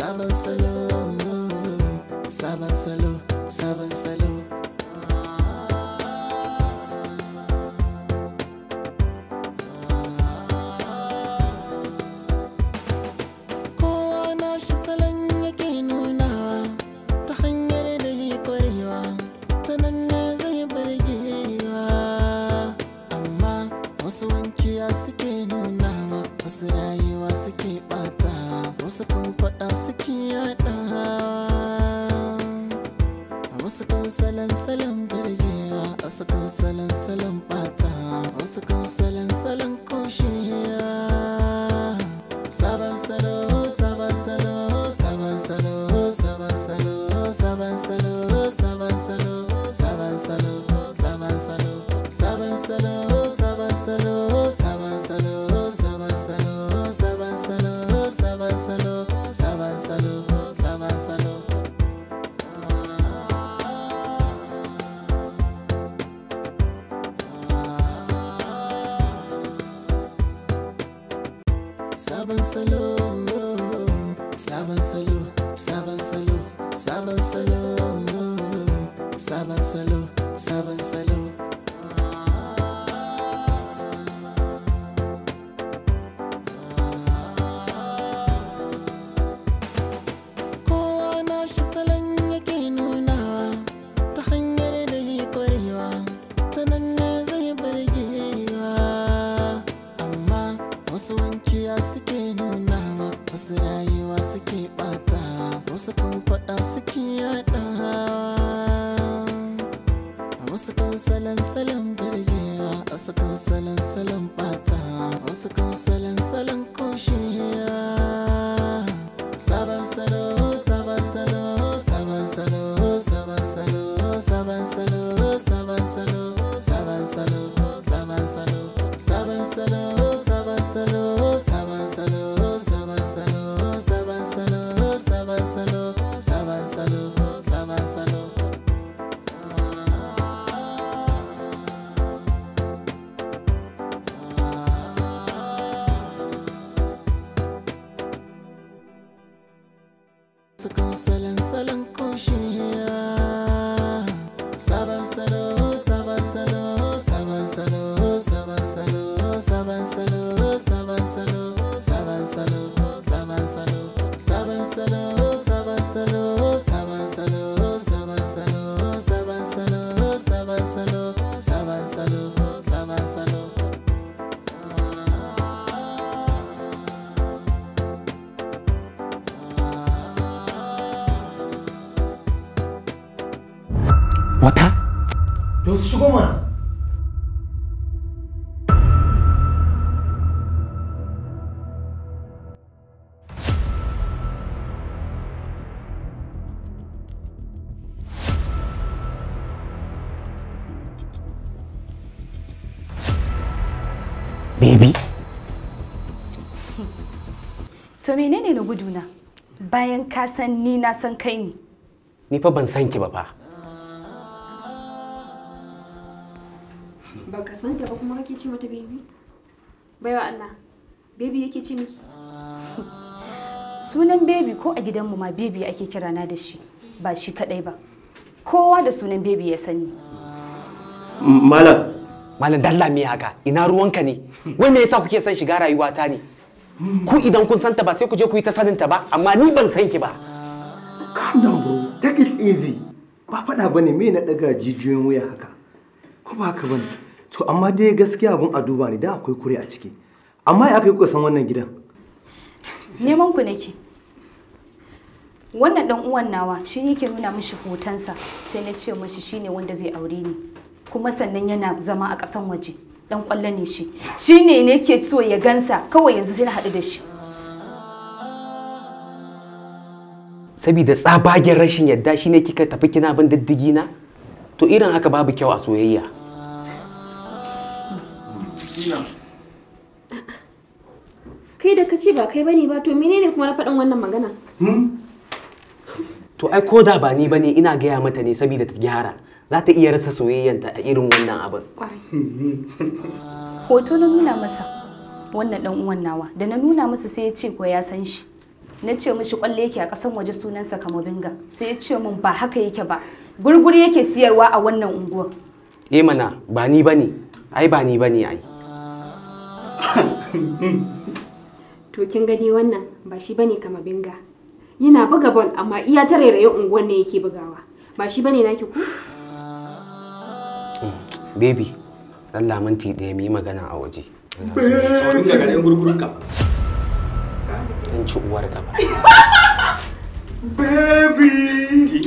Sabon salo, sabon salo, sabon salo. Kowa na shi salon yake nunawa ta hanyar da yi kwarewa, ta nan ne zai burgewa. Amma wasu wankiya suke nunawa, wasu rayuwa suke bata, wasu kan faɗa suke yaɗawa, wasu kan salon salon birgewa, wasu kan salon salon bata, wasu kan salon salon kushewa. Sabon salo, sabon salo, sabon salo, sabon salo, sabon salo, sabon salo, sabon salo, sabon salo, sabon salo, sabon salo, sabon salo, sabon salo, sabon salo, sabon salo, sabon salo, sabon salo. Sabon salo, sabon salo, sabon salo, sabon salo, sabon salo, sabon salo. Kowa na shi salon yake nunawa ta hanyar da yi kwarewa, ta nan ne zai burgewa. Amma wasu wankiya suke nunawa, wasu rayuwa suke bata, wasu kan faɗa suke yaɗawa, wasu kan salon salon birgewa, wasu kan salon salon bata, wasu kan salon salon kushewa. Sabon salo, sabon salo, sabon salo, sabon salo, sabon salo, sabon salo, sabon salo, sabon salo, sabon salo, sabon salo, sabon salo, sabon salo, sabon salo, sabon salo, sabon salo, sabon salo. Sukan salon salon kushewa. Sabon salo, sabon salo, sabon salo, sabon salo, sabon salo, sabon salo, sabon salo, sabon salo, sabon salo, sabon salo, sabon salo, sabon salo, sabon salo, sabon salo, sabon salo, sabon salo. Wata? To su shigo mana. Baby. To menene na guduna? Bayan ka san ni na san kai ne. Ni fa ban san ki ba fa. Baka san ta ba kuma kake ce mata baby? Baiwa Allah, baby yake ce miki? Sunan baby ko a gidanmu ma baby ake kirana da shi, ba shi kadai ba. Kowa da sunan baby ya sani. Malam, malam dalla me haka? Ina ruwanka ne? Wai me yasa kuke son shiga rayuwata ne? Ku idan kun santa ba sai ku je ku yi ta saninta ba, amma ni ban san ki ba. Calm down bro, take it easy. Ba faɗa bane me na daga jijiyoyin wuya haka. Ko ba haka bane? To amma dai gaskiya abun a duba ne da akwai kure a ciki. Amma ya kai kuka san wannan gidan? Neman ku nake. Wannan dan uwan nawa shi yake nuna mishi hotonsa, sai na ce mishi shine wanda zai aure ni. Kuma sannan yana zama a ƙasan waje. Dan kwallo ne shi. Shine ne yake so ya gansa, kawai yanzu sai na haɗu da shi. Saboda tsabagen rashin yadda shine kika tafi kina bin diddigi na? To irin haka babu kyau a soyayya. Kai da kace ba kai bane ba, to menene kuma na faɗin wannan magana? To ai ko da ba ni bane ina gaya mata ne saboda ta gyara. Za ta iya rasa soyayyanta a irin wannan abin. Hoto na nuna masa wannan dan uwan nawa, da na nuna masa sai ya ce ko ya san shi. Na ce mishi kwalle yake a ƙasan waje sunansa Kamabinga. Sai ya ce min ba haka yake ba. Gurguri yake siyarwa a wannan unguwar. Eh mana ba ni bane. Ai ba ni bane ai. To kin gani wannan ba shi bane Kamabinga. Yana buga ball amma iya ta rairaye unguwar ne yake bugawa. Ba shi bane naki ku? Baby, Allah minti ɗaya mu yi magana a waje. Kamabinga ga ɗan gurgurun ka. Dan ci uwar ka ba. Baby!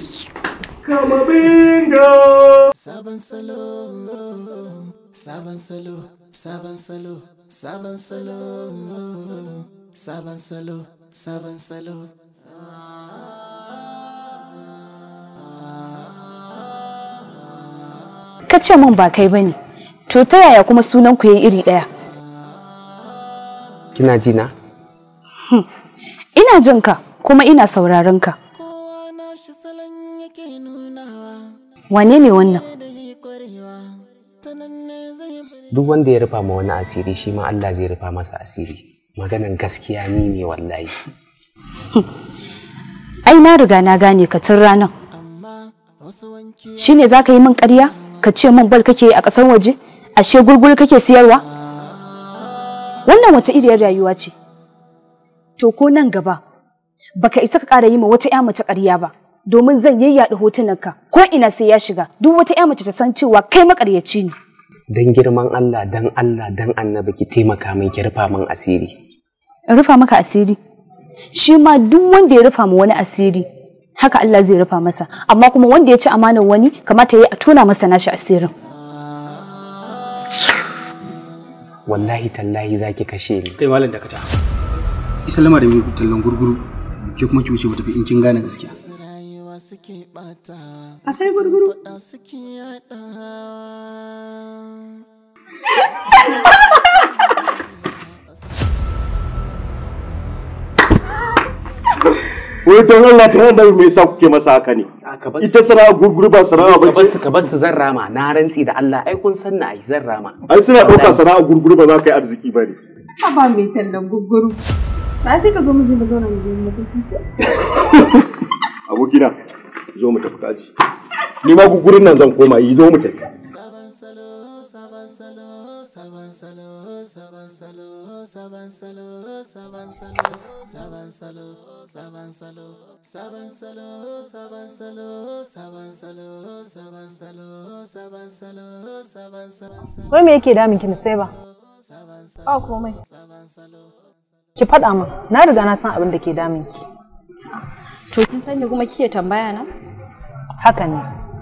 Kamabinga! Sabon salo, sabon salo, sabon salo, sabon salo, sabon salo, sabon salo. Ka ce min ba kai bane. To ta yaya kuma sunan ku yayi iri ɗaya? Kina ji na? Ina jin ka kuma ina sauraron ka. Kowa nashi salon yake nunawa, Wane ne wannan? da yi kwarewa, ta nan ne zai Duk wanda ya rufa ma wani asiri shi ma Allah zai rufa masa asiri. Maganan gaskiya ni ne wallahi. Ai na riga na gane ka tun ranan. Shine za ka yi min ƙarya? Ka ce min bal kake yi a ƙasar waje? Ashe gurguru kake siyarwa? Wannan wace iriyar rayuwa ce? To ko nan gaba baka isa ka ƙara yi ma wata 'ya mace ƙarya ba. Domin zan yayyaɗa hotunanka ko ina sai ya shiga duk wata 'ya mace ta san cewa kai maƙaryaci ne. Dan girman Allah, dan Allah, dan Annabi ki taimaka min ki rufa min asiri. In rufa maka asiri. Shi ma duk wanda ya rufa ma wani asiri haka Allah zai rufa masa amma kuma wanda ya ci amanar wani kamata ya yi a tona masa nashi asirin. Wallahi tallahi zaki kashe ni. Kai malam dakata. Isalama da mai tallan gurguru ke kuma ki wuce mu tafi in kin gane gaskiya. rayuwa suke bata, A sai gurguru. faɗa suke yaɗawa. Wai don Allah ta yanda me yasa kuke masa haka ne? Ita sana'a gurguru ba sana'a ba ce? Ka bar su zan rama na rantsi da Allah ai kun san na ai zan rama. Ai suna ɗauka sana'a gurguru ba za ka yi arziki ba ne. Ba mai tallan gurguru. Ba sai ka zo mu je mu zauna mu je mu tafi. Abokina, zo mu tafi kaji. Ni ma gurgurun nan zan koma yi zo mu tafi. Sabon salo, sabon salo, sabon salo, sabon salo, sabon salo, sabon salo, sabon salo, sabon salo, sabon salo, sabon salo, sabon salo, sabon salo, sabon salo, sabon salo, Wai me yake damun ki sai ba? Ba komai. Ki faɗa min, na riga na san abin da ke damun ki. To kin sani kuma kike tambaya na? Haka ne,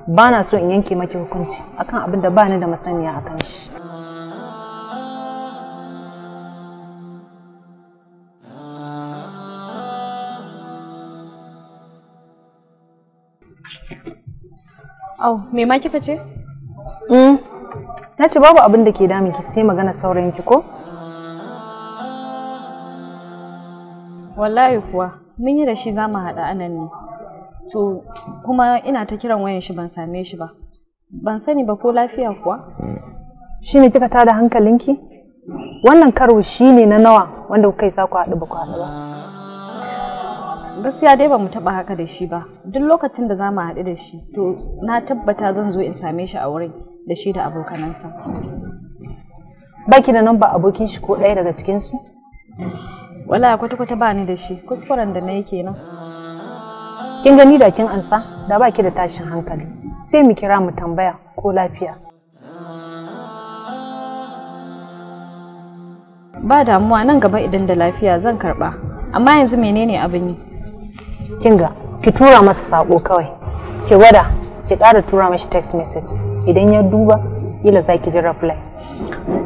ba na so in yanke maki hukunci akan abin da ba ni da masaniya akan shi. Au, me ma kika ce? Mm. Na ce babu abin da ke damun ki sai magana saurayin ki ko? Wallahi kuwa, mun yi da shi za mu haɗa anan ne. To, kuma ina ta kiran wayan shi ban same shi ba. Ban sani ba ko lafiya kuwa? Shine kika tada hankalinki? Wannan karo shine na nawa wanda kuka yi sa ku haɗu ba ku haɗu ba. Gaskiya dai ba mu taɓa haka da shi ba. Duk lokacin da za mu haɗu da shi, to na tabbata zan zo in same shi a wurin da shi da abokanansa. Baki da namba abokin shi ko ɗaya daga cikin su? Wallahi kwata-kwata ba ni da shi, kuskuren da na yi kenan. Kin gani da kin ansa da baki da tashin hankali. Sai mu kira mu tambaya ko lafiya. Ba damuwa nan gaba idan da lafiya zan karɓa. Amma yanzu menene abin yi? Kinga, ki tura masa sako kawai. Ki gwada, ki ƙara tura mashi text message. Idan ya duba, kila za ki ji reply.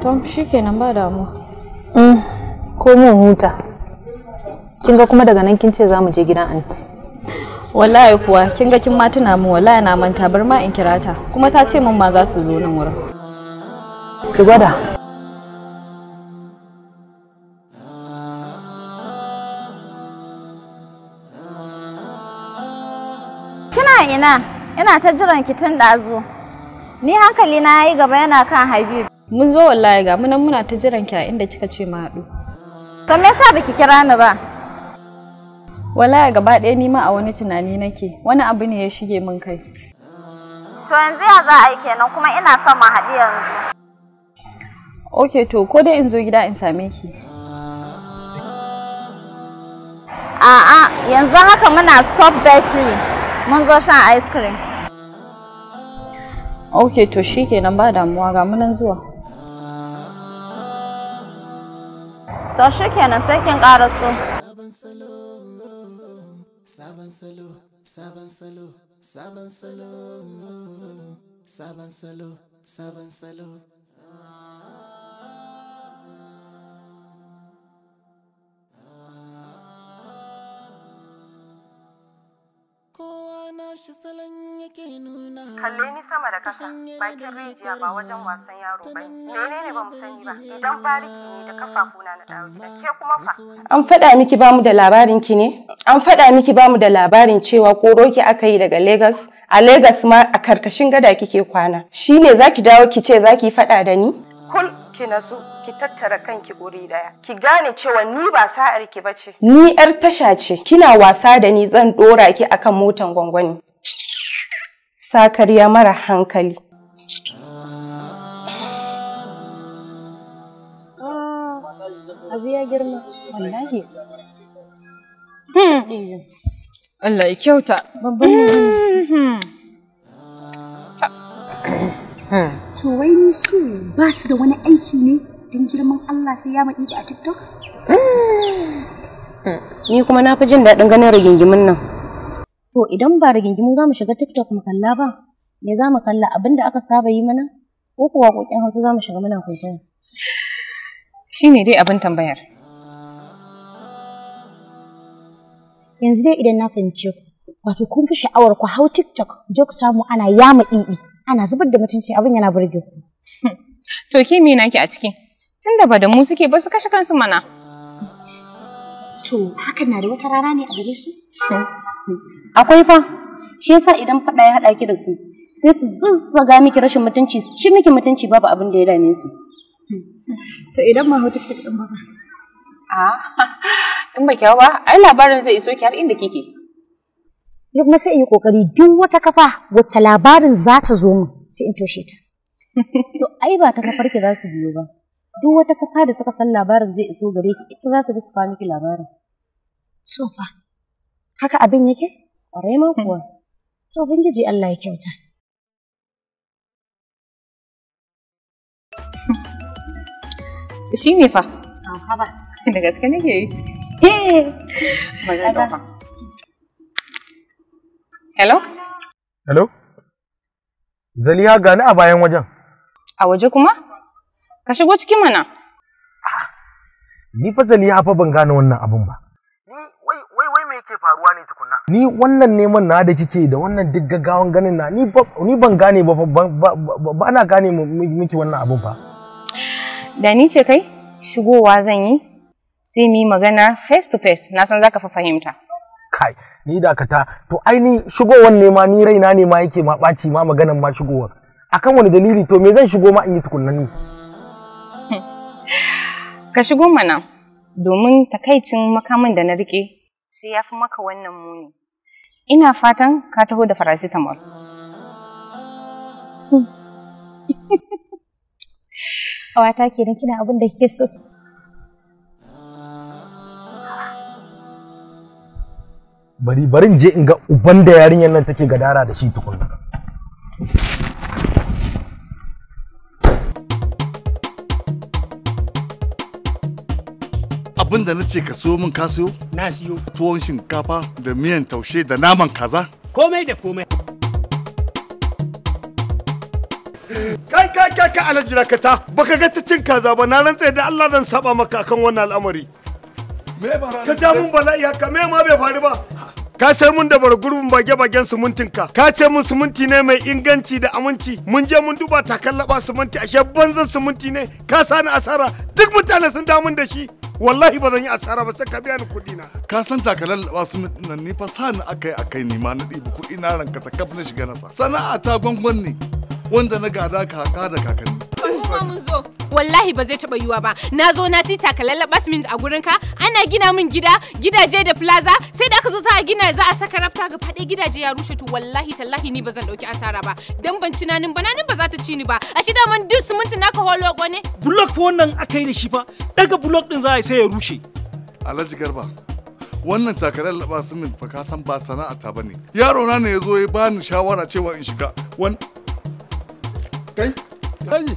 To shikenan ba damuwa. Mm, ko mun huta. Kin ga kuma daga nan kin ce za mu je gidan anti. Wallahi kuwa kin ga kin ma tuna min wallahi na manta bar ma in kira ta kuma ta ce min ma za su zo nan wurin. Ki gwada. Kina ina? Ina ta jiran ki tun ɗazu. Ni hankali na yayi gaba yana kan Habib. Mun zo wallahi ga munan muna ta jiran ki a inda kika ce mu haɗu. To me yasa baki kira ni ba? Wallahi gaba ɗaya ni ma a wani tunani nake. Wani abu ne ya shige min kai. To yanzu ya za a yi kenan kuma ina son mu haɗu yanzu. Okay to ko dai in zo gida in same ki. A'a, yanzu haka muna Stop Bakery. Mun zo shan ice cream. Okay to shikenan ba damuwa ga mu nan zuwa. To shikenan sai kin ƙaraso. Sabon salo, sabon salo, sabon salo, sabon salo, sabon salo, sabon salo. Kowa na shi salon yake nuna. Kalle ni sama da kasa, bakin rijiya ba wajen wasan yaro ba. Menene ba mu sani ba, idan bariki ne da kafafuna na dawo gida, ke kuma fa. An faɗa miki bamu da labarin ki ne? An faɗa miki bamu da labarin cewa koro ki aka yi daga Lagos? A Lagos ma a karkashin gada kike kwana. Shine zaki dawo ki ce zaki faɗa da ni? Kul ki nasu, ki tattara kanki guri daya. Ki gane cewa ni ba sa'ar ki bace. Ni yar tasha ce. Kina wasa da ni zan dora ki akan motan gwangwani. Sakarya mara hankali. Abu ya girma. Wallahi. Allah ya kyauta. Babban magana. To wai ni su ba su da wani aiki ne don girman Allah sai ya maɗi da a TikTok? Ni kuma na fi jin daɗin ganin rigingimin nan. To idan ba rigingimu za mu shiga TikTok mu kalla ba, me za mu kalla abin da aka saba yi mana? Ko kuwa waƙoƙin Hausa za mu shiga muna kwaikwayo? Shi ne dai abin tambayar. Yanzu dai idan na fahimce ku, wato kun fi sha'awar ku hau TikTok ku je ku samu ana yama ɗiɗi, ana zubar da mutunci abin yana burge ku. To ke me naki a ciki? Tunda ba da mu suke ba su kashe kansu mana. To hakan na da wata rana ne a gare su? Akwai fa, shi yasa idan faɗa ya haɗa ki da su, sai su zazzaga miki rashin mutunci, su ci miki mutunci babu abin da ya dame su. To idan ma hau TikTok ɗin ba fa? In ba kyau ba, ai labarin zai iso ki har inda kike. Ni kuma sai in yi ƙoƙari duk wata kafa wacce labarin za ta zo min sai in toshe ta. To ai ba ta kafar ki za su biyo ba. Duk wata kafa da suka san labarin zai iso gare ki, ita za su bi su kawo miki labarin. To fa, haka abin yake? Ƙwarai ma kuwa. To Ubangiji Allah ya kyauta. Shi ne fa. Haba. Da gaske nake yi. Bari na ɗauka. Hello? Hello? Zaliha gani a bayan wajen. A waje kuma? Ka shigo cikin mana. Ni fa Zaliha fa ban gane wannan abun ba. Wai me yake faruwa ne tukunna? Ni wannan neman na da kike da wannan duk gaggawan ganin na ni ban gane ba fa ba na gane miki wannan abun fa. Da ni ce kai shigowa zan yi sai mu yi magana face to face na san zaka fi fahimta. Kai ni dakata to ai ni shigowan ne ma ni raina ne ma yake ma ɓaci ma maganan ma shigowar. Akan wani dalili to me zan shigo ma in yi tukunna ni? Ka shigo mana domin takaicin makamin da na rike sai ya fi maka wannan muni. Ina fatan ka taho da paracetamol. Ƙawata kenan kina abin da kike so. Bari barin je in ga uban da yarinyar nan take gadara da shi tukunna. Abin da na ce ka siyo min ka siyo? Na siyo. Tuwon shinkafa da miyan taushe da naman kaza? Komai da komai. Kai kai kai kai Alhaji Dakata baka ga cin kaza ba na rantsa da Allah zan saba maka akan wannan al'amari. Me ba Ka ja mun bala'i haka me ma bai faru ba. Ka sai mun da bargurbin bage-bagen simintin ka. Ka ce mun siminti ne mai inganci da aminci. Mun je mun duba takallaba siminti ashe banzan siminti ne. Ka sani asara duk mutane sun damun da shi. Wallahi ba zan yi asara ba sai ka biya ni kuɗi na. Ka san takalallaba simintin nan ni fa sani akai akai ni ma na ɗibi kuɗi na ranka ta kaf na shiga nasa. Sana'a ta gwangwan ne wanda na gada kaka da kakanni. ma mun zo. Wallahi ba zai taɓa yiwuwa ba. Na zo na si takalalla basmint a gurinka, ana gina min gida, gidaje da plaza, sai da aka zo za a gina za a saka rafta ga faɗe gidaje ya rushe to wallahi tallahi ni ba zan ɗauki asara ba. Dan ban ci nanin ba, nanin ba za ta ci ni ba. A shi daman duk simintin naka holoko ne. Block fa wannan aka yi da shi fa, daga block din za a yi sai ya rushe. Alhaji Garba, wannan takarar laba simin fa ka san ba sana'a ta bane. Yaro na ne ya zo ya bani shawara cewa in shiga. Wan kai? Alhaji.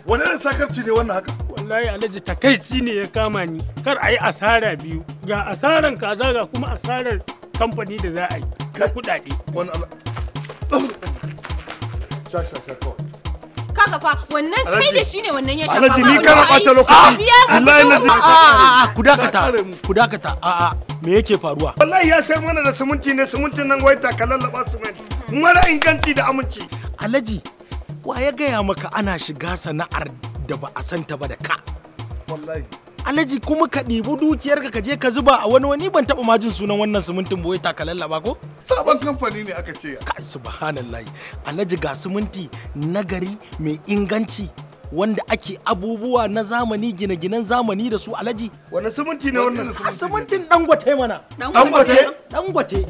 Wani irin sakarci ne wannan haka? Wallahi Alhaji takaici ne ya kama ni. Kar a yi asara biyu. Ga asaran kaza ga kuma asarar kamfani da za a yi na kuɗaɗe. Wani ala. Sha sha sha kawai. Kaga fa wannan kai da shi ne wannan ya shafa. Alhaji ni kana ɓata lokaci. Wallahi Alhaji. A ku dakata, ku dakata. A me yake faruwa? Wallahi ya sai mana da siminti ne, simintin nan wai takalalla siminti. Mara inganci da aminci. Alhaji, wa ya gaya maka ana shiga sana'ar da ba a santa ba da ka? Wallahi. Alhaji kuma ka ɗibi dukiyarka ka je ka zuba a wani wani ban taɓa ma jin sunan wannan simintin boye takalalla ba ko? Sabon kamfani ne aka ce. Ka subhanallahi. Alhaji ga siminti nagari mai inganci wanda ake abubuwa na zamani gine-ginen zamani da su Alhaji. Wani siminti ne wannan? A simintin Dangote mana. Dangote? Dangote.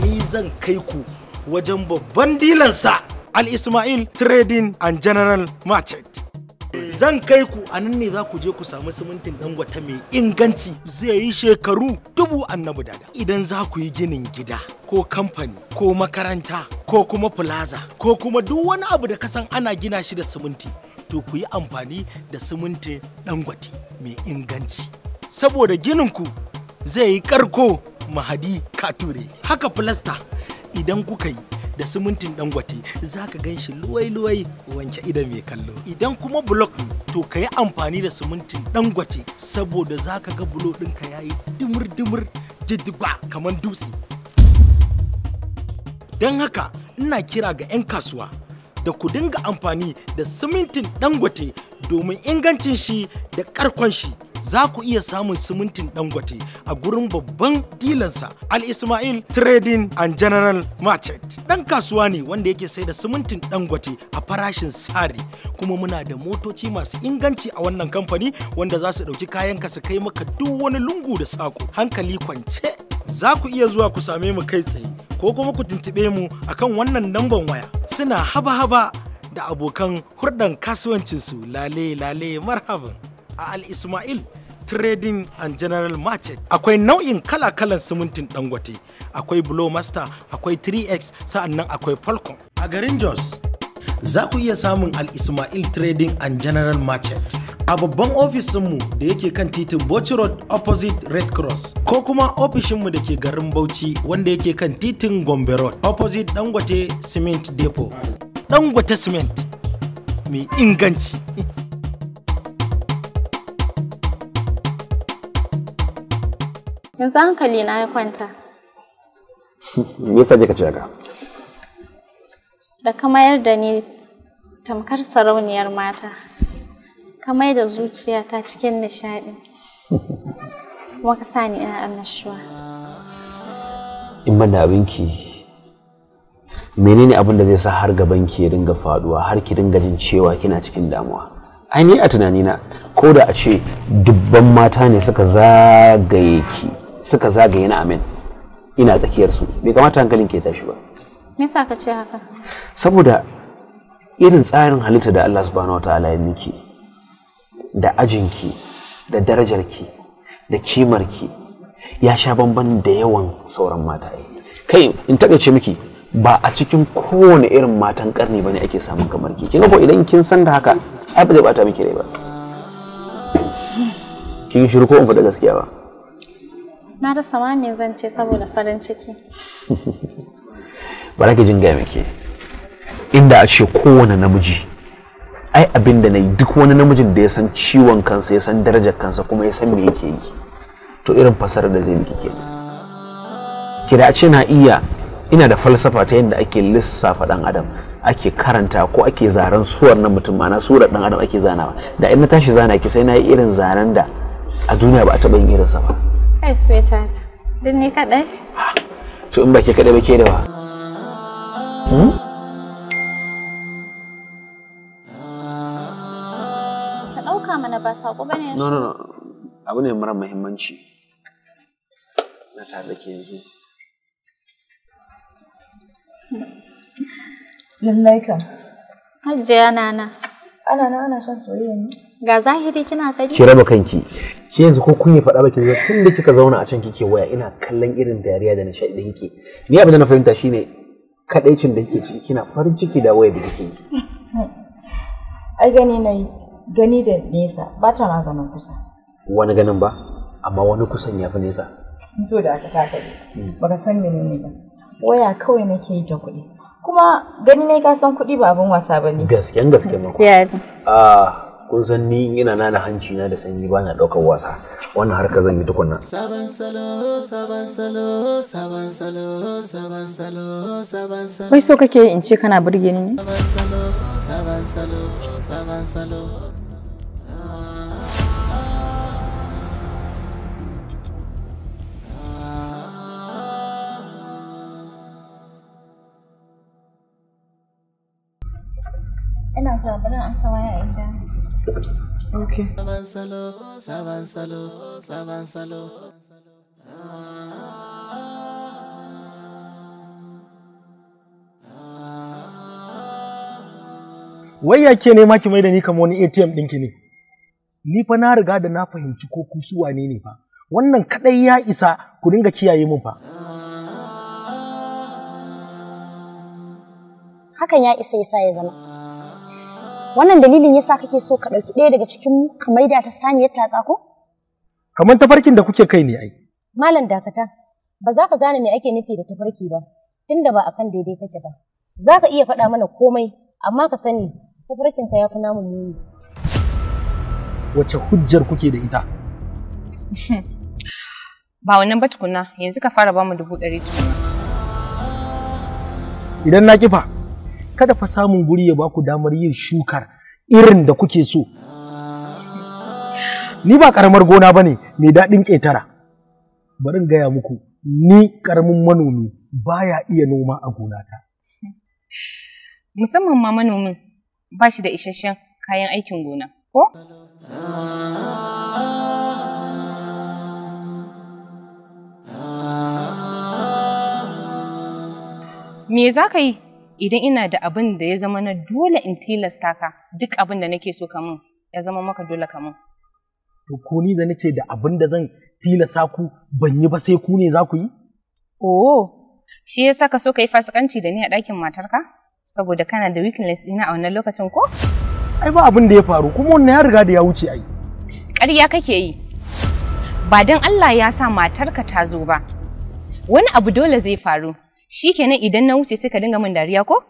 Ni zan kai ku wajen babban dilansa Al Ismail Trading and General Market. Zan kai ku a nan ne za ku je ku samu simintin Dangote mai inganci zai yi shekaru dubu annabi dada. Idan za ku yi ginin gida ko kamfani ko makaranta ko kuma plaza ko kuma duk wani abu da kasan ana gina shi da siminti to ku yi amfani da simintin Dangote mai inganci. Saboda ginin ku zai yi karko mahadi kature. Haka filasta idan kuka yi da simintin Dangote za ka gan shi luwai-luwai wanke idan mai kallo. Idan kuma blok ne to ka yi amfani da simintin Dangote saboda za ka ga bulo ɗinka ya yi dimir-dimir jiddigba kamar dutse. Don haka ina kira ga 'yan kasuwa da ku dinga amfani da simintin Dangote domin ingancin shi da karkon shi. Za ku iya samun simintin Dangote a gurin babban dilansa Al Ismail Trading and General Market. Dan kasuwa ne wanda yake sai da simintin Dangote a farashin sari, kuma muna da motoci masu inganci a wannan kamfani wanda za su ɗauki kayanka su kai maka duk wani lungu da sako. Hankali kwance. Za ku iya zuwa ku same mu kai tsaye ko kuma ku tuntuɓe mu akan wannan lambar waya. Suna haba-haba da abokan hurɗan kasuwancinsu lale lale marhaban. A Al Ismail Trading and General Market akwai nau'in kala-kalan simintin Dangote, akwai Blow Master, akwai 3X, sa'annan akwai Falcon. A garin Jos za ku iya samun Al Ismail Trading and General Market a babban ofishinmu da yake kan titin Bauchi Road opposite Red Cross, ko kuma ofishinmu da ke garin Bauchi wanda yake kan titin Gombe Road opposite Dangote Cement Depot. Dangote Cement mai inganci. Yanzu hankali na ya kwanta. Me yasa kika ce haka? Da ka mayar da ni tamkar sarauniyar mata. Ka mai da zuciyata cikin nishaɗi. Kuma ka sa ni ina annashuwa. In ban da abinki, menene abin da zai sa har gabanki ya dinga faduwa har ki dinga jin cewa kina cikin damuwa? Ai ni a tunanina ko da a ce dubban mata ne suka zagaye ki, suka zagaye na amin, ina tsakiyar su, bai kamata hankalin ke tashi ba. Me yasa ka ce haka? Saboda irin tsarin halitta da Allah subhanahu wataala ya miki, da ajinki, da darajarki, da kimarki ya sha bamban da yawan sauran mataye. Kai in takaice miki, ba a cikin kowane irin matan karni bane ake samun kamar ki. Kin ga ko idan kin san da haka, ai ba zai bata miki rai ba. Kin yi shiru ko in faɗi gaskiya ba? Na rasa ma me zan ce saboda farin ciki. Bara ki jin gaya miki. Inda a ce kowane namiji, ai abin da na yi duk wani namijin da ya san ciwon kansa, ya san darajar kansa, kuma ya san me yake yi, to irin fasarar da zai miki kenan. Ki da a ce na iya, ina da falsafa ta yadda ake lissafa dan adam, ake karanta ko ake zaren suwar na mutum, ma'ana surar dan adam ake zanawa. Da in na tashi zana ki sai na yi irin zaren da a duniya ba a taɓa yin irinsa ba. Kai sweetheart, duk ni kaɗai? To in ba ke kaɗai ba ke da wa? mana ba sako bane. No, no, no. Abu ne mara muhimmanci. Na tare da ke yanzu. Lallai kam. Hajiya Nana. Ana nan ana shan soyayya ne. Ga zahiri kina gani? Ki raba kanki. Ki yanzu ko kun yi faɗa ba ki zo tun da kika zauna a can kike waya ina kallon irin dariya da nishaɗi da kike. Ni abin da na fahimta shine kadaicin da kike ciki kina farin ciki da wayar da kike yi. Ai gani na yi gani da nesa ba ta maganin kusa. Wani ganin ba, amma wani kusan ya fi nesa. To da aka taka ne, baka san menene ba. Waya kawai nake yi ta kuɗi. Kuma gani na ka san kuɗi ba abin wasa ba ne. Gasken gaske ma. Ah, kun san ni ina nana hanci na da sanyi ba na ɗaukar wasa. Wannan harka zan yi tukunna. Sabon salo, sabon salo, sabon salo, sabon salo, sabon salo. Wai so kake yi in ce kana burge ni ne? Sabon salo, sabon salo, sabon salo. Ina zuwa bari an sa waya a gida. Okay. Sabon salo, sabon salo, sabon salo. Wai ya ke nema ki mai da ni kamar wani ATM ɗinki ne? Ni fa na riga da na fahimci ko ku su wane ne fa. Wannan kaɗai ya isa ku dinga kiyaye min fa. Hakan ya isa yasa ya zama. Wannan dalilin yasa kake so ka ɗauki ɗaya daga cikin mu ka maida ta saniyar tatsa ko? Kamar tafarkin da kuke kai ne ai. Malam dakata, ba za ka gane me ake nufi da tafarki ba, tunda ba akan daidai kake ba. Za ka iya faɗa mana komai, amma ka sani tafarkinka ya fi namu muni. Wace hujjar kuke da ita? Ba wannan ba tukunna, yanzu ka fara bamu 100,000 tukunna. Idan na kifa, kada fa samun guri ya baku damar yin shukar irin da kuke so. Ni ba karamar gona bane mai daɗin ƙetara. Bari in gaya muku, ni ƙaramin manomi baya iya noma a gonata. Musamman ma manomin ba shi da isasshen kayan aikin gona, ko? Me za ka yi idan ina da abin da ya zama na dole in tilasta ka duk abin da nake so ka mun ya zama maka dole ka mun? To ko ni da nake da abin da zan tilasta ku ban yi ba sai ku ne za ku yi? Oh, shi yasa ka so ka yi fasikanci da ni a ɗakin matarka? Saboda kana da weakness ɗina a wannan lokacin ko? Ai ba abin da ya faru kuma wannan ya riga da ya wuce ai. Ƙarya kake yi. Ba don Allah ya sa matarka ta zo ba. Wani abu dole zai faru. Shikenan idan na wuce sai ka dinga min dariya ko?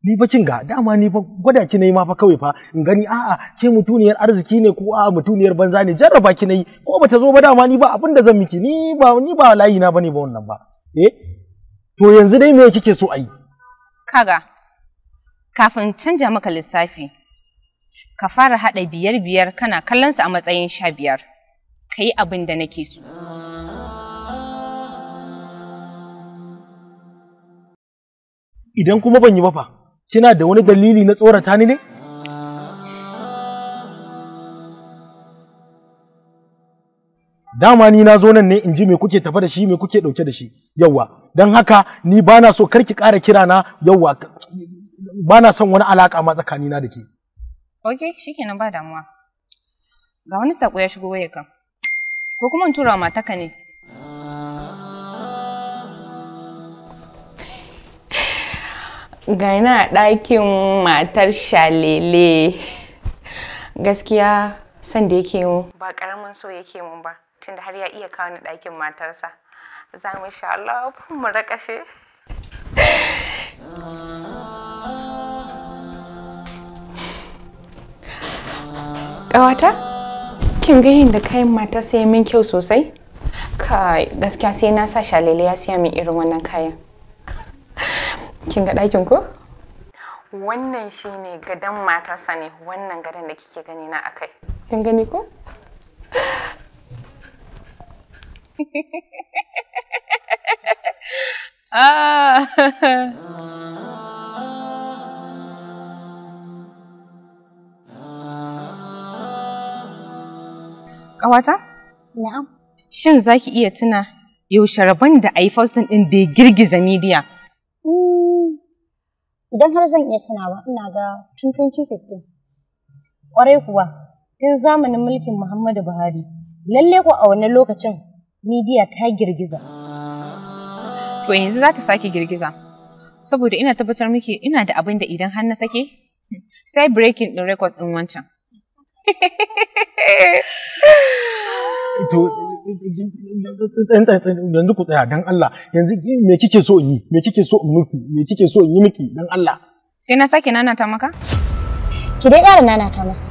Ni fa kin ga dama ni fa gwada ki nayi ma fa kawai fa in gani a'a ke mutuniyar arziki ne ko a'a mutuniyar banza ne, jarraba ki nayi ko bata zo ba dama ni ba abin da zan miki, ni ba layi na bane ba wannan ba. Eh to yanzu dai me kike so ayi? Kaga kafin canja maka lissafi ka fara haɗa 5-5 kana kallon su a matsayin 15. Ka yi abin da nake so. Idan kuma ban yi ba fa, kina da wani dalili na tsorata ni ne? Dama ni na zo nan ne in ji me kuke tafa da shi, me kuke ɗauke da shi, yawwa. Don haka ni ba na so karki ƙara kira na, yawwa, ba na son wani alaƙa ma tsakanina da ke. Ok, shikenan ba damuwa. Ga wani saƙo ya shigo wayarka. Ko kuma in tura wa matarka ne? Ga na ɗakin matar Shalele. Gaskiya son da yake mun ba ƙaramin so yake mun ba, tunda har ya iya kawo ni ɗakin matarsa. Za mu sha Allah mu raƙashe. Ƙawata, kin ga yadda kayan matarsa ya min kyau sosai? Kai, gaskiya sai na sa Shalele ya siya min irin wannan kayan. Kin ga ɗakin ko? Wannan shine gadon matarsa ne, wannan gadon da kike gani na akai. Kin gani ko? Ah. Ƙawata? Na'am. Shin za ki iya tuna yaushe rabon da a yi posting ɗin da ya girgiza media? Idan har zan iya tunawa, ina ga tun 2015. Ƙwarai kuwa, tun zamanin mulkin Muhammadu Buhari, lalle ko a wannan lokacin midiya ta girgiza. To yanzu za ta sake girgiza. Saboda ina tabbatar miki ina da abin da idan har na sake, sai breaking ɗin record ɗin wancan. To yanzu ku tsaya dan Allah, yanzu me kike so in yi? Me kike so in miki? Me kike so in yi miki dan Allah? Sai na sake nanata maka? Ki dai ƙara nanata masa.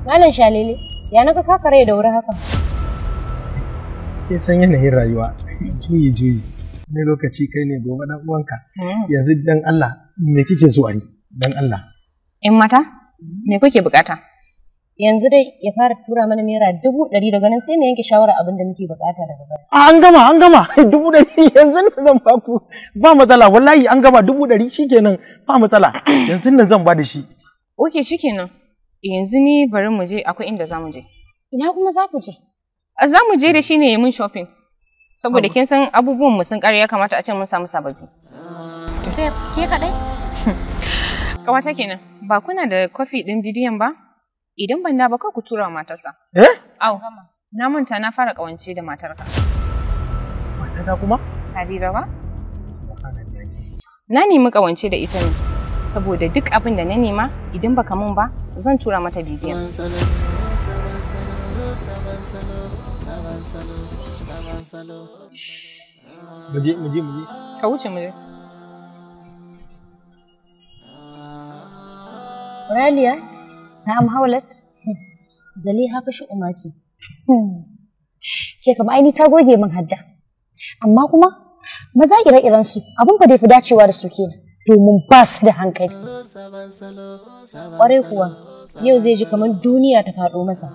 Malam Shalele, ya naga ka kare da wuri haka? Kin san yanayin rayuwa, juyi juyi. Wani lokaci kai ne gobe dan uwanka. Yanzu dan Allah me kike so a yi? Dan Allah. ‘Yan mata, me kuke bukata? Yanzu dai ya fara tura mana ₦100,000 daga nan sai mu yanke shawara abin da muke bukata daga baya. A an gama, an gama. 100,000 yanzu nan zan baku. Ba matsala, wallahi an gama 100,000 shikenan, ba matsala. Yanzu nan zan ba da shi. Oke shikenan. Yanzu ni bari mu je akwai inda za mu je. Ina kuma za ku je? Za mu je da shi ne mun shopping. Saboda kin san abubuwan mu sun kare ya kamata a ce mun samu sababbi. Babe, ke kadai? Kawata kenan. Ba kuna da kofi din bidiyon ba? Idan ban da ba kawai ku tura wa matarsa. Eh? Au, na manta na fara kawance da matarka. Matata kuma? Harira ba? Na nemi kawance da ita ne. Saboda duk abin da na nema idan baka mun ba zan tura mata bidiyon. Muje, muje, muje. Ka wuce muje. Raliya? Na'am Haulat. Zaliha fa shi'uma ce. Ke kama aini ta goge min hadda. Amma kuma maza ire-iren su abin fa da fi dacewa da su kenan domin ba su da hankali. Ƙwarai kuwa, yau zai ji kamar duniya ta faɗo masa.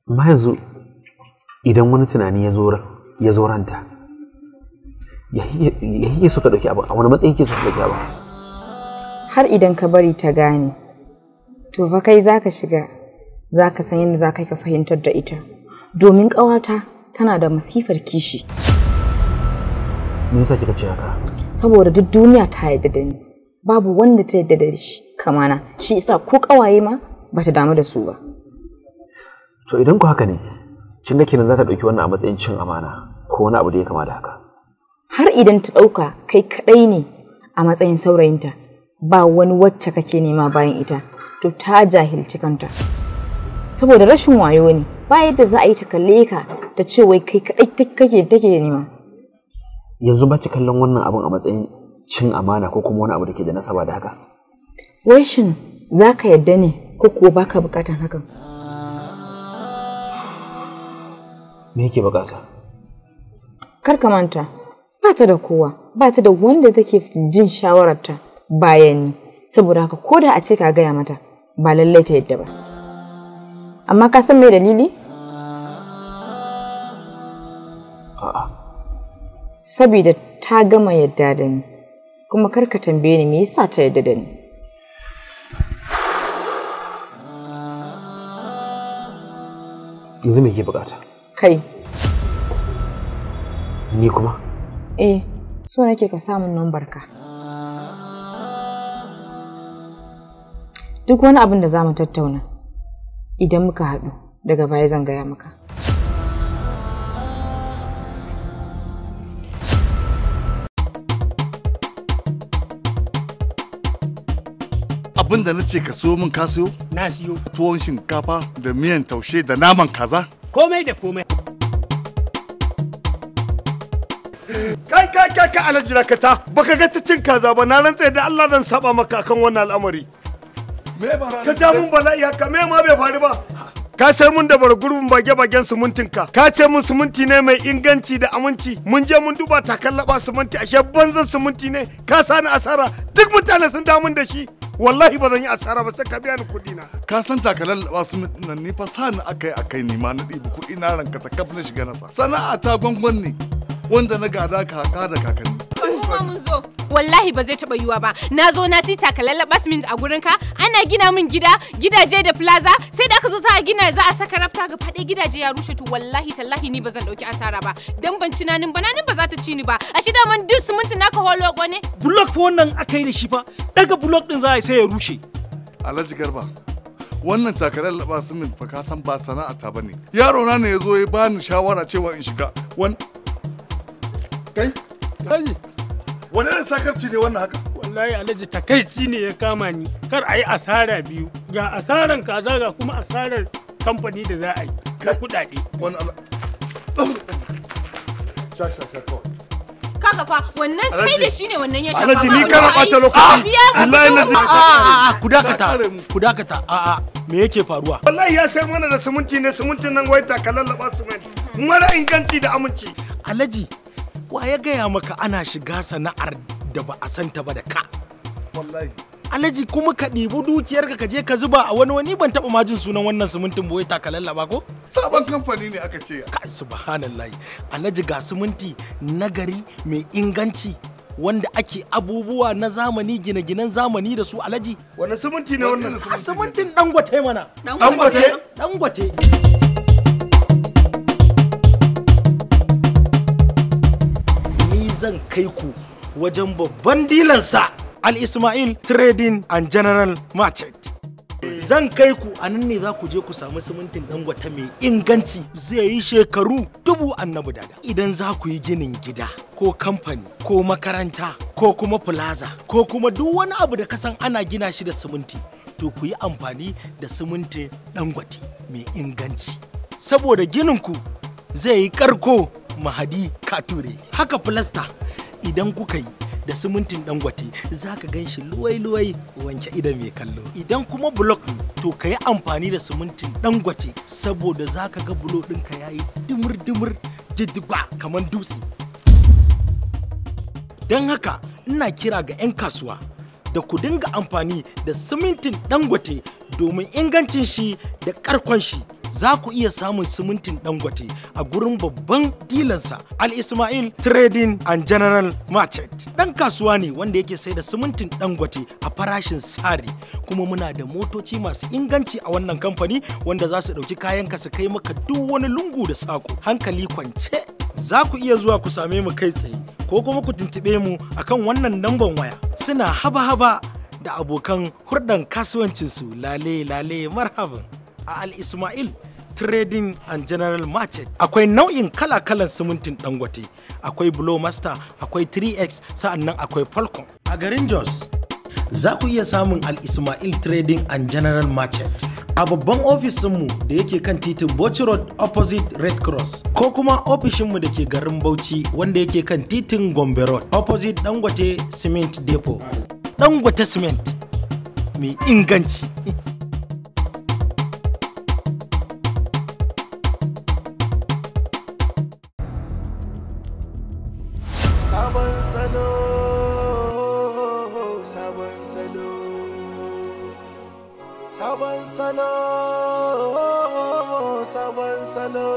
Amma yanzu idan wani tunani ya zo ranta, ya yake so ta ɗauki abin, a wani matsayi yake so ta ɗauki abin? Har idan ka bari ta gane, to fa kai za ka shiga, za ka san yadda za ka ka fahimtar da ita. Domin ƙawata tana da masifar kishi. Me yasa kika ce haka? Saboda duk duniya ta yarda da ni, babu wanda ta yarda da shi kamana, shi isa ko ƙawaye ma bata damu da su ba. To idan ku haka ne, kin ga kenan za ta ɗauki wannan a matsayin cin amana ko wani abu da ya kama da haka. Har idan ta ɗauka kai kaɗai ne a matsayin saurayinta, ba wani wacce kake nema bayan ita, to ta jahilci kanta. Saboda rashin wayo ne, ba yadda za a yi ta kalle ka ta ce wai kai kaɗai kake take nema. Yanzu ba ki kallon wannan abun a matsayin cin amana ko kuma wani abu da ke da nasaba da haka? Wai shin za ka yarda ne ko kuwa baka bukatan hakan? Me yake bukata? Kar ka manta, ba ta da kowa, ba ta da wanda take jin shawararta bayan ni. Saboda haka ko da a ce ka gaya mata, ba lallai ta yadda ba. Amma ka san me dalili? A'a. Saboda ta gama yadda da ni, kuma kar ka tambaye ni me yasa ta yadda da ni. Yanzu me yake bukata? Kai. Ni kuma? Eh, so nake ka samun nambar ka. Duk wani abin da za mu tattauna, idan muka haɗu daga baya zan gaya maka. Abin da na ce ka siyo min ka siyo? Na siyo. Tuwon shinkafa da miyan taushe da naman kaza? Komai da komai. Kai kai kai kai Alhaji Dakata, baka ga ta cin kaza ba, na rantse da Allah zan saba maka akan wannan al'amari. Me ba Ka ja mun bala'i haka, me ma bai faru ba. Ka sayar mun da bargurbin bage-bagen simintin ka. Ka ce mun siminti ne mai inganci da aminci. Mun je mun duba takallaba siminti, ashe banzan siminti ne. Ka sani asara, duk mutane sun damun da shi. Wallahi ba zan yi asara ba sai ka biya ni kuɗi na. Ka san takalan laba simintin nan ni fa sani akai akai ni ma na ɗibi kuɗi na ranka ta kaf na shiga nasa. Sana'a ta gwangwan ne wanda na gada kaka da kakanni. ma mun zo. Wallahi ba zai taba yiwuwa ba. Na zo na sita ka lallaba cement a gurin ka, ana gina min gida, gidaje da plaza, sai da aka zo za a gina za a saka rafta ga faɗe gidaje ya rushe, to wallahi tallahi ni ba zan dauki asara ba. Dan ban ci nanin ba, nanin ba za ta ci ni ba. A shi daman duk simintin naka holo ne. Block fa wannan aka yi da shi fa, daga block din za a yi sai ya rushe. Alhaji Garba, wannan takarar laba simin fa ka san ba sana'ata bane. Yaro na ne yazo ya bani shawara cewa in shiga. Wan kai Alhaji, wani irin sakarci ne wannan haka? Wallahi Alhaji, takaici ne ya kama ni. Kar a yi asara biyu, ga asaran kaza ga kuma asarar kamfani da za a yi na kuɗaɗe. Wani Allah. Sha sha sha kawai. Kaga fa wannan kai da shi ne wannan ya shafa. Alhaji, ni kana ɓata lokaci. Wallahi Alhaji. A ku dakata, ku dakata. A a me yake faruwa? Wallahi ya sai mana da siminti ne, simintin nan wai takalan laba siminti mara inganci da aminci. Alhaji, wa ya gaya maka ana shiga sana'ar da ba a santa ba da ka? Wallahi. Alhaji, kuma ka ɗibi dukiyarka ka je ka zuba a wani wani ban taɓa ma jin sunan wannan simintin boye takalalla ba ko? Sabon kamfani ne aka ce. Ka subhanallahi. Alhaji, ga siminti nagari mai inganci wanda ake abubuwa na zamani, gine-ginen zamani da su, Alhaji. Wani siminti ne wannan? A simintin Dangote mana. Dangote? Dangote. Ni zan kai ku wajen babban dilansa, Al Ismail Trading and General Market. Zan kai ku, a nan ne za ku je ku samu simintin Dangote mai inganci, zai yi shekaru dubu annabi dada. Idan za ku yi ginin gida ko kamfani ko makaranta ko kuma plaza ko kuma duk wani abu da kasan ana gina shi da siminti, to ku yi amfani da simintin Dangote mai inganci. Saboda ginin ku zai yi karko mahadi kature. Haka filasta idan kuka yi da simintin Dangote za ka gan shi luwai-luwai, wanke idan mai kallo. Idan kuma blok ne, to ka yi amfani da simintin Dangote saboda za ka ga bulo ɗinka ya yi dimir-dimir jiddigba kamar dutse. Don haka ina kira ga 'yan kasuwa da ku dinga amfani da simintin Dangote domin ingancin shi da karkon shi. Za ku iya samun simintin Dangote a gurin babban dilansa, Al Ismail Trading and General Market. Dan kasuwa ne wanda yake sai da simintin Dangote a farashin sari, kuma muna da motoci masu inganci a wannan kamfani wanda za su ɗauki kayanka su kai maka duk wani lungu da sako hankali kwance. Za ku iya zuwa ku same mu kai tsaye ko kuma ku tuntuɓe mu akan wannan namban waya. Suna haba-haba da abokan hurɗan kasuwancinsu, lale lale marhaban. A Al Ismail Trading and General Market akwai nau'in kala-kalan simintin Dangote, akwai Master, akwai 3X, sa'annan akwai Falcon. A garin Jos za ku iya samun Al Ismail Trading and General Market a babban ofisinmu da yake kan titin Bauchi Road opposite Red Cross, ko kuma ofishinmu da ke garin Bauchi wanda yake kan titin Gombe Road opposite Dangote Cement Depot. Dangote Cement mai inganci. Sabon salo, sabon salo, sabon salo, sabon salo,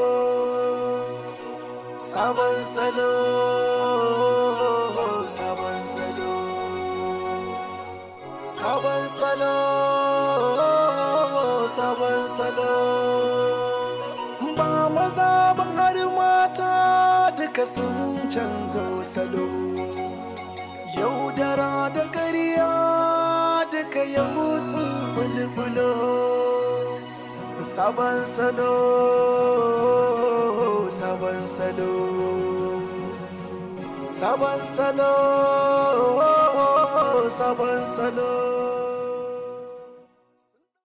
sabon salo, sabon salo, sabon salo, sabon salo. Ba maza ban har mata duka sun canzo salo, yaudara da ƙarya duka yau sun bulbulo. Sabon salo, sabon salo, sabon salo, sabon salo.